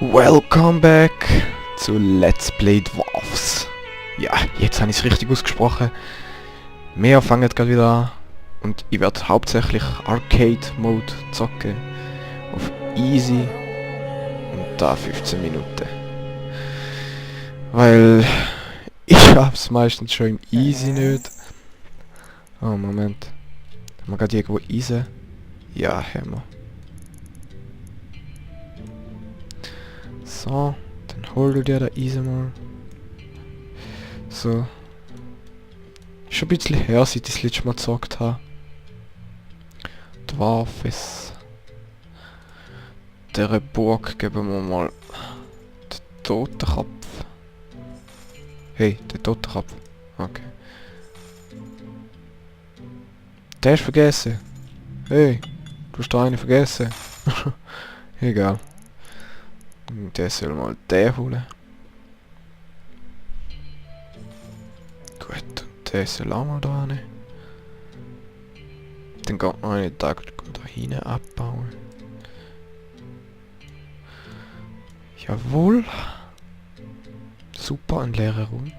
Welcome back zu Let's Play Dwarfs. Ja, jetzt habe ich es richtig ausgesprochen. Wir fangen gerade wieder an und ich werde hauptsächlich Arcade-Mode zocken. Auf Easy und da 15 Minuten. Weil ich hab's meistens schon im Easy nicht. Oh, Moment. Haben wir gerade irgendwo Easy? Ja, haben wir. So, dann hol du dir da Easy mal. So. Ist schon ein bisschen her, seit ich das letzte Mal gezockt habe. Dwarfs. Der Burg geben wir mal den Totenkopf. Hey, den Totenkopf. Okay. Der ist vergessen. Hey, du hast da einen vergessen. Egal. Der soll mal den holen. Gut, und der soll auch mal da hin. Dann geht noch einen Tag da hinten abbauen. Jawohl. Super, ein leerer Raum.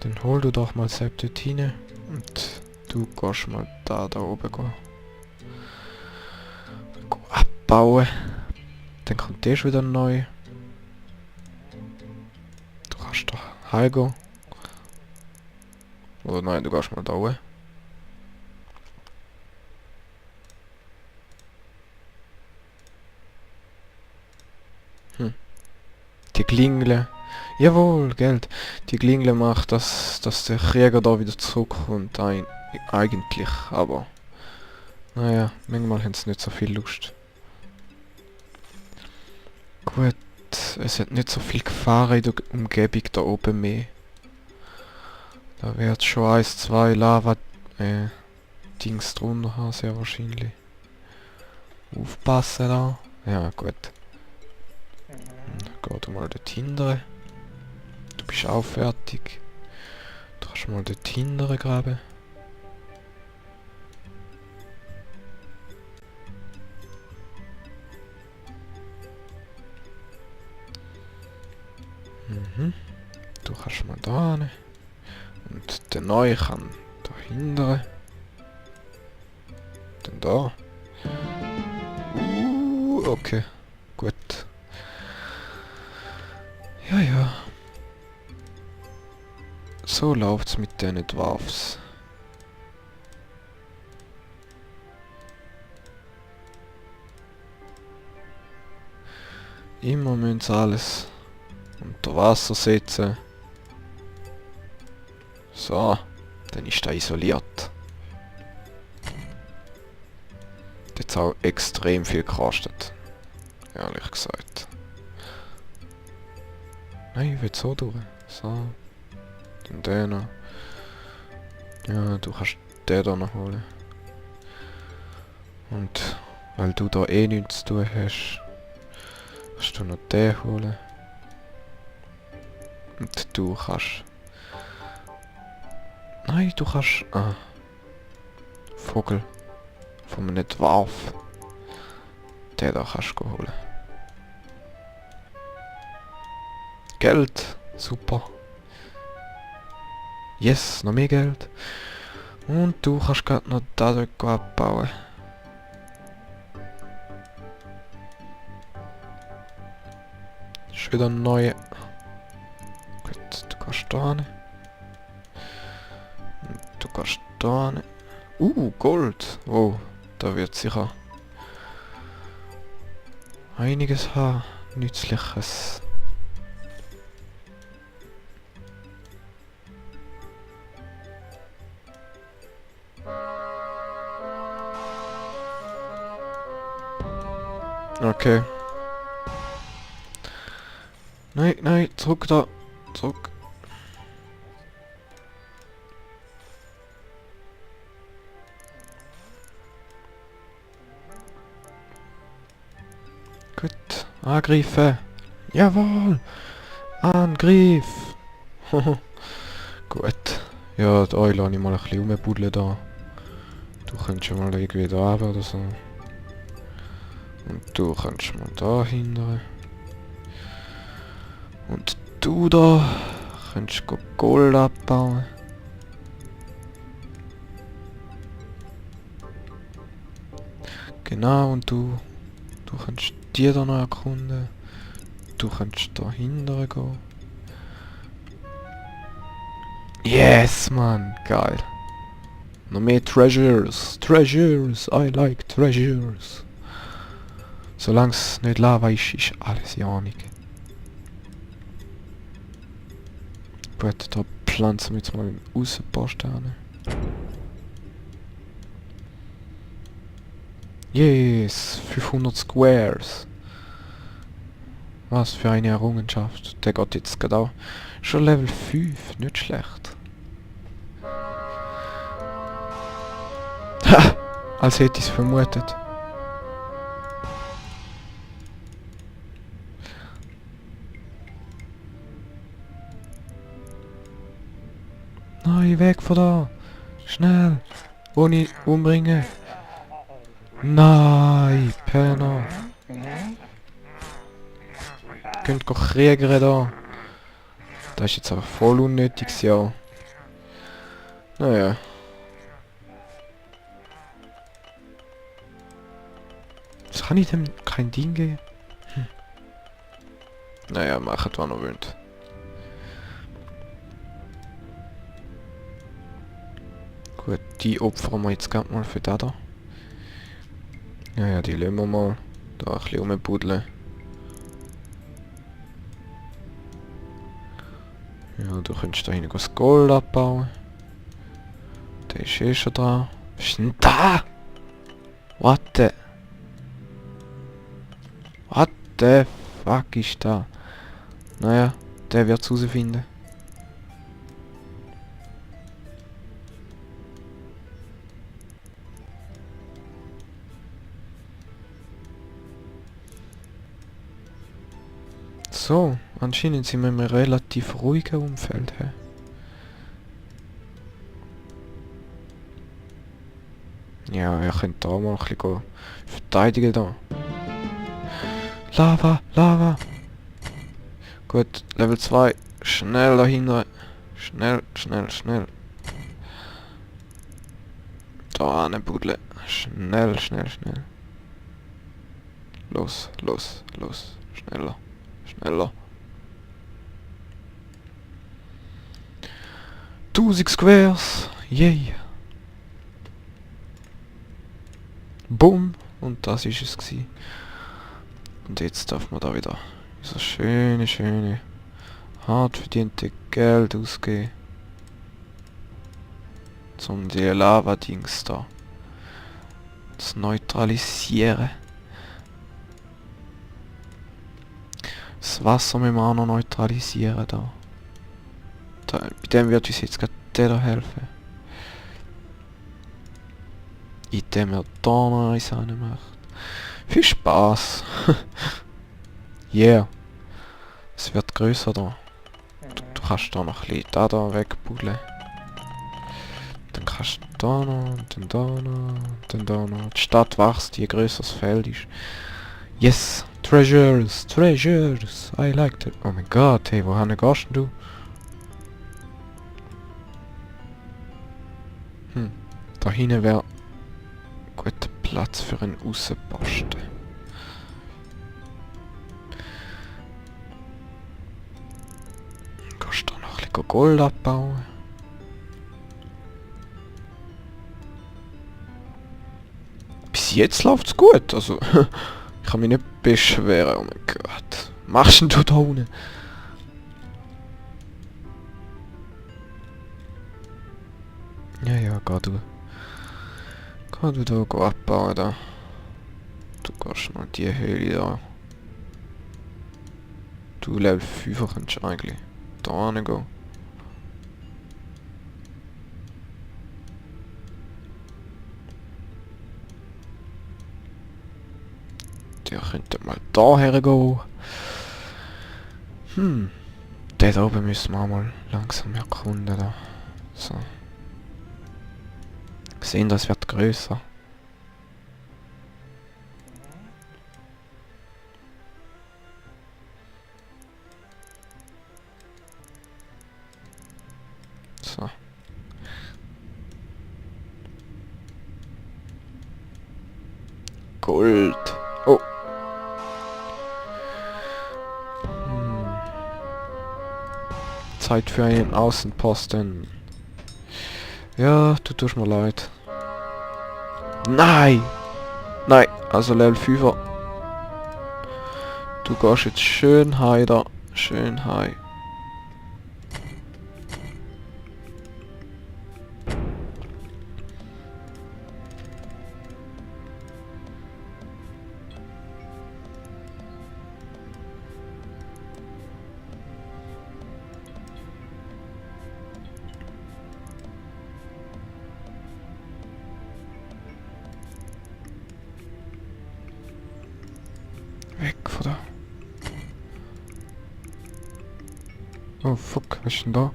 Dann hol du doch mal selbst dort hin. Und du gehst mal da oben gehen. Abbauen. Dann kommt der schon wieder neu. Du kannst doch heimgehen. Oder nein, du gehst mal da oben. Die Klingel. Jawohl, Geld. Die Klingel macht, dass der Krieger da wieder zurückkommt. Eigentlich, aber... Naja, manchmal haben sie nicht so viel Lust. Gut, es hat nicht so viel Gefahren in der Umgebung da oben mehr. Da wird schon 1, 2 Lava Dings drunter haben, sehr wahrscheinlich. Aufpassen da. Ja, gut. Geh du mal dort hinten. Du bist auch fertig. Du kannst mal dort hinten graben. Du kannst mal da hin. Und der neue kann da hinten. Dann da. Okay. Gut. Ja, ja. So läuft's mit den Dwarfs. Immer müssen sie alles unter Wasser setzen. So, dann ist er isoliert. Jetzt auch extrem viel gekostet. Ehrlich gesagt. Nein, ich will so durch. So. Dann den noch. Ja, du kannst den da noch holen. Und weil du da eh nichts zu tun hast, kannst du noch den holen. Und du kannst... Nein, du kannst... Ah. Vogel. Von einem Dwarf. Den da kannst du holen. Geld. Super. Yes, noch mehr Geld. Und du kannst gerade noch da dort abbauen. Ist wieder ein neuer. Gut, du kannst da hin. Und du kannst da hin. Gold. Oh, da wird sicher einiges haben. Nützliches. Okay. Nein, nein, zurück da. Zurück. Gut. Angreifen. Jawohl. Angriff. Gut. Ja, da lasse ich mal ein bisschen rumbuddeln da. Du könntest schon mal irgendwie da runter oder so. Und du kannst mal da hinten. Und du da könntest Gold abbauen. Genau, und du kannst die da noch erkunden. Du kannst da hinten gehen. Yes, Mann, geil. Noch mehr Treasures. Treasures, I like Treasures. Solange es nicht Lava ist, ist alles in Ordnung. Gut, da pflanzen wir jetzt mal raus ein paar Sterne. Yes, 500 Squares. Was für eine Errungenschaft. Der geht jetzt gerade auch. Schon Level 5, nicht schlecht. Ha! Als hätte ich es vermutet. Nein, weg von da! Schnell! Ohne umbringen! Nein, Penner! Könnt go kriegern da! Das ist jetzt einfach voll unnötig, ja. Naja. Was kann ich dem kein Ding geben? Naja, macht was noch wollt. Gut, die opfern wir jetzt gerade mal für das da. Ja, die lassen wir mal. Da ein bisschen rumbuddeln. Ja, du könntest da hinten das Gold abbauen. Der ist eh schon dran. Was ist denn da? What the fuck ist da? Naja, der wird es herausfinden. So, anscheinend sind wir in einem relativ ruhigen Umfeld. He? Ja, ihr könnt da mal ein bisschen verteidigen da. Lava, Lava! Gut, Level 2. Schnell dahinter. Schnell, schnell, schnell. Da anbuddeln. Schnell, schnell, schnell. Los, los, los. Schneller. Schneller. 1000 Squares. Yay. Boom. Und das ist es gewesen. Und jetzt darf man da wieder so schöne, hart verdiente Geld ausgeben. Um die Lava-Dings da zu neutralisieren. Das Wasser müssen wir auch noch neutralisieren da. Bei dem wird uns jetzt gerade der da helfen. Indem er da noch eins macht. Viel Spaß! Yeah! Es wird größer da. Du kannst da noch ein bisschen da wegbuddeln. Dann kannst du da noch, und dann da noch, und dann da noch. Die Stadt wächst, je größer das Feld ist. Yes! Treasures! Treasures! I like it! Oh mein Gott, hey, wohin gehst denn du? Da hinten wäre guter Platz für einen Aussenposten. Kannst du da noch ein bisschen Gold abbauen? Bis jetzt läuft's gut, also ich kann mich nicht beschweren. Oh mein Gott. Was machst denn du da unten? Ja, geh du. Geh du da abbauen da. Du gehst noch die Höhle da. Du Level 5 kannst eigentlich da hingehen. Der könnte mal da hergehen. Den da oben müssen wir auch mal langsam erkunden da. So. Sehen, das wird größer. Zeit für einen Außenposten. Ja, du tust mir leid. Nein! Nein, also Level 5er. Du gehst jetzt schön high da. Schön high. Weg von da. Oh fuck, was ist denn da?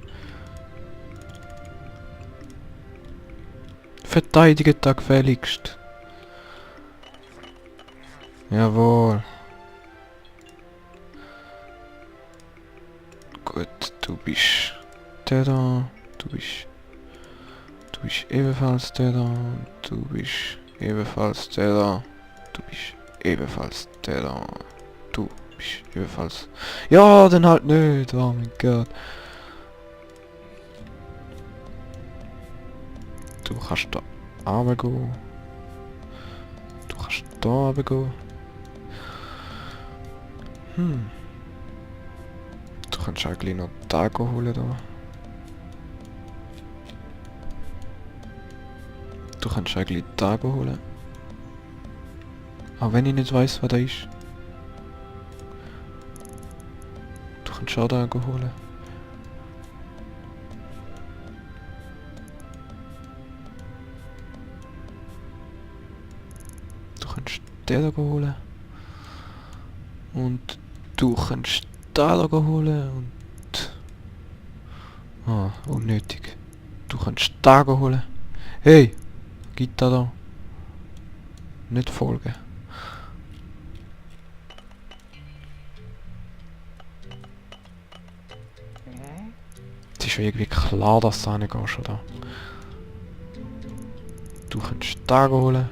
Verteidige da gefälligst. Jawohl. Gut, du bist der da. Du bist ebenfalls der da. Du bist ebenfalls der da. Du bist ebenfalls der da. Du bist ebenfalls... Ja, dann halt nicht. Oh mein Gott. Du kannst da runtergehen. Du kannst da runtergehen. Du kannst eigentlich noch da holen da. Du kannst eigentlich da holen. Auch wenn ich nicht weiß, was da ist. Du kannst auch da holen. Du kannst den da holen. Und du kannst da holen und... Ah, unnötig. Du kannst da holen. Hey! Geht da. Nicht folgen. Es ist ja irgendwie klar, dass du nicht gehst, oder? Du kannst da holen.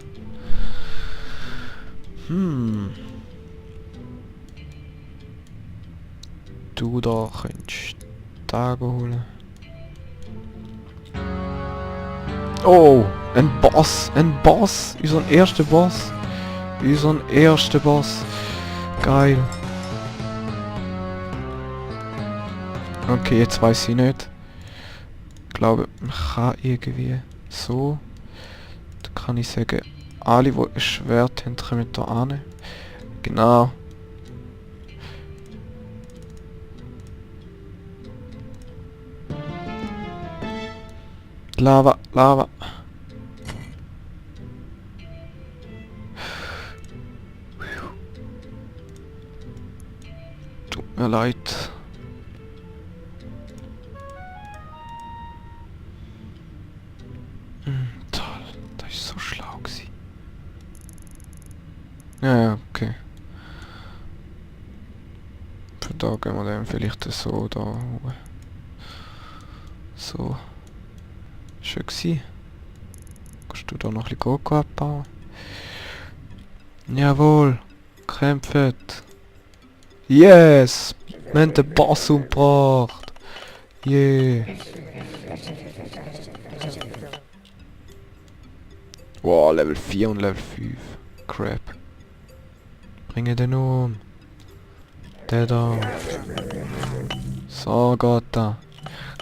Du da kannst da holen. Oh! Ein Boss! Ein Boss! Unser erster Boss! Unser erster Boss! Geil! Okay, jetzt weiß ich nicht. Ich glaube, man kann irgendwie so... Da kann ich sagen, alle, die ein Schwert haben, kommen da an. Genau. Lava, Lava. Tut mir leid. Toll, das ist so schlau gewesen. Ja, okay. Für da gehen wir dann vielleicht so da hoch. So. Schön gewesen. Kannst du da noch ein bisschen Coco abbauen? Jawohl. Kämpft. Yes! Wir haben den Boss umgebracht. Yeah. Wow, Level 4 und Level 5. Crap. Bringe den um. Der da. So, geht da.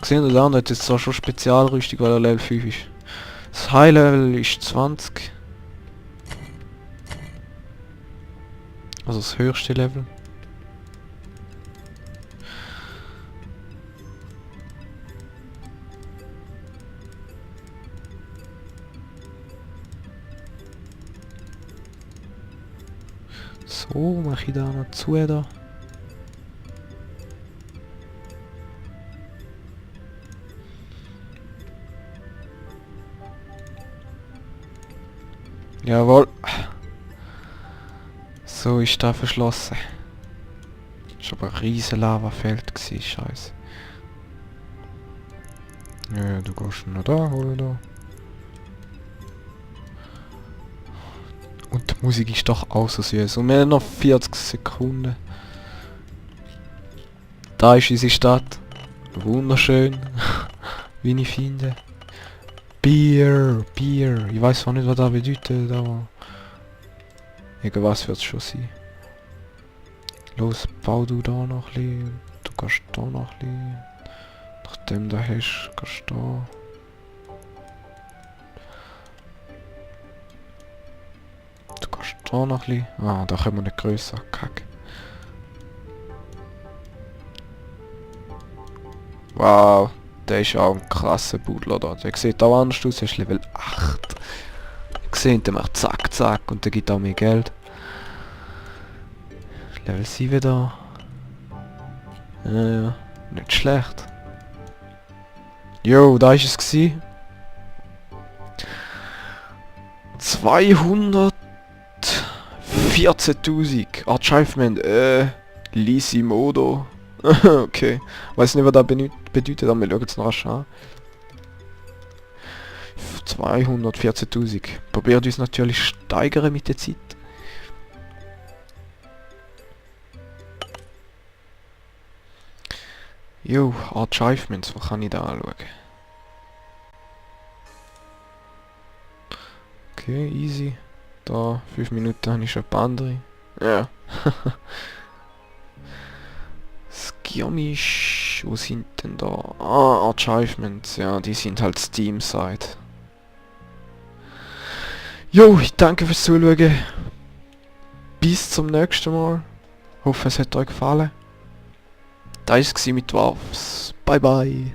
Gesehen, der andere hat jetzt zwar schon Spezialrüstung, weil er Level 5 ist. Das High Level ist 20. Also das höchste Level. So, mache ich da noch zu da. Jawohl. So ist da verschlossen. Ist aber ein riesen Lavafeld gewesen, scheiße. Ja, du gehst noch da, holen da. Und die Musik ist doch auch so süß. Und wir haben noch 40 Sekunden. Da ist unsere Stadt. Wunderschön. Wie ich finde. Bier. Ich weiß zwar nicht, was das bedeutet, aber... Irgendwas wird es schon sein. Los, bau du da noch ein bisschen. Du kannst da noch ein bisschen. Nachdem du hast, kannst du da. Du kannst da noch ein bisschen. Ah, da können wir nicht grösser. Kack. Wow, der ist auch ein krasser Budler da. Der sieht auch anders aus, er ist Level 8. Gesehen, der macht zack zack und der gibt auch mehr Geld. Level 7 da. Ja, nicht schlecht. Jo, da ist es gsi. 214.000 Achievement, Lisimodo. Okay. Weiß nicht, was das bedeutet, aber wir schauen es rasch an. 214.000. Probiert uns natürlich steigern mit der Zeit. Jo, Achievements, wo kann ich da anschauen? Okay, easy. Da, 5 Minuten habe ich schon ein paar andere. Ja. Skirmish, wo sind denn da? Ah, Achievements, ja, die sind halt Steam-Side. Jo, ich danke fürs Zuschauen. Bis zum nächsten Mal. Hoffe, es hat euch gefallen. Das war es mit Waffs. Bye bye.